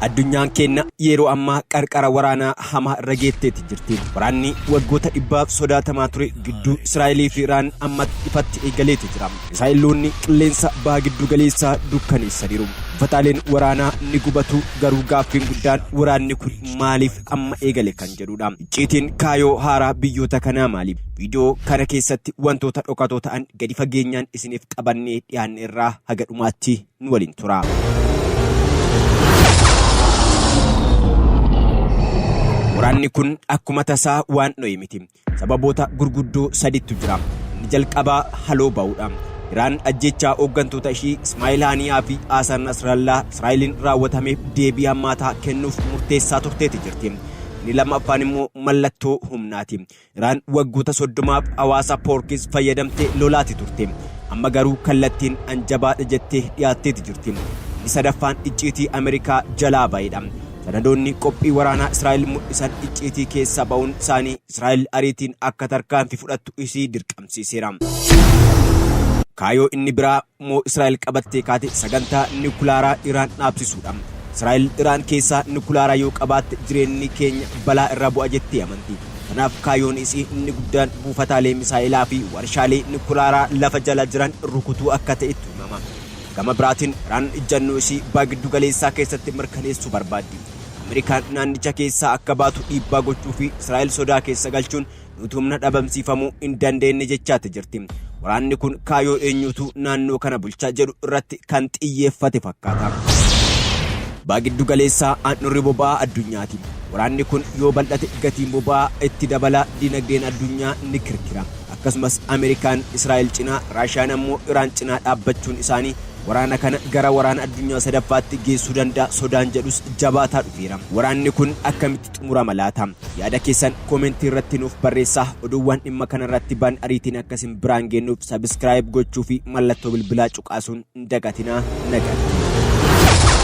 Addunyaan keenya yeroo ammaa qarqara waraanaa hamaa irra geetteeti jirti. Waraanni waggoota dhibbaaf sodaatamaa ture gidduu Israa'elii fi Iraan ammatti ifatti eegaleeti jira. Misaa'eloonni qilleensa baha giddu galeessaa dukkaneessaniiru. Buufataaleen waraanaa ni gubatu, garuu gaaffiin guddaan waraanni kun maaliif amma eegale kan jedhudha. Icciitiin kaayoo haaraa biyyoota kanaa maali? Viidiyoo kana keessatti wantoota dhokatoo ta'an gadi fageenyaan isiniif qabannee dhiyaanne irraa haga dhumaatti nu waliin tura. Waraanni kun akkuma tasaa waan dho'e miti. Sababoota gurguddoo sadittu jira. Inni jalqabaa haloo ba'uudha. Iraan ajjeechaa hooggantoota ishii Ismaa'il Haaniyaa fi Hasan Nasrallaa Israa'eliin raawwatameef deebii hammaataa kennuuf murteessaa turteeti jirti. Inni lammaffaan immoo mallattoo humnaati. Iraan waggoota 30f hawaasa Poorkis fayyadamtee lolaati turte. Amma garuu kallattiin an jabaadha jettee dhiyaatteeti jirti. Inni sadaffaan icciitii Ameerikaa jalaa ba'edha. Sanadoonni qophii waraanaa Israa'el mul'isan icciitii keessaa ba'uun isaanii Israa'el ariitiin akka tarkaanfii fudhattu isii dirqamsiiseera. Kaayoo inni biraa immoo Israa'el qabattee kaate sagantaa nikulaaraa Iraan dhaabsisuudha. Israa'el Iraan keessaa nikulaaraa yoo qabaatte jireenni keenya balaa irra bu'a jettee amanti. Kanaaf kaayoon isii inni guddaan buufataalee misaa'elaa fi warshaalee nikulaaraa lafa jala jiran rukutuu akka ta'ettu himama. Gama biraatiin Iraan ijjannoo isii Baha Giddu Galeessaa keessatti mirkaneessuu barbaaddi. Ameerikaan naannicha keessaa akka baatu dhiibbaa gochuu fi Israa'el sodaa keessa galchuun nuti humna dhabamsiifamuu hin dandeenne jechaati jirti. Waraanni kun kaayoo eenyuutu naannoo kana bulcha jedhu irratti kan xiyyeeffate fakkaata. Baha Giddu Galeessaa handhurri boba'aa addunyaati. Waraanni kun yoo bal'ate gatiin boba'aa itti dabala, dinagdeen addunyaa ni kirkira. Akkasumas Ameerikaan Israa'el cinaa, Raashiyaan ammoo Iraan cinaa dhaabbachuun isaanii waraana kana gara waraana addunyaa sadaffaatti geessuu danda'a sodaan jedhus jabaataa dhufeera. Waraanni kun akkamitti xumurama laata? Yaada keessan koomentii irratti nuuf barreessaa. Oduuwwan dhimma kana irratti ba'an ariitiin akka isin biraan geennuuf subscribe gochuu fi mallattoo bilbilaa cuqaasuun hin dagatinaa. Nagaatti.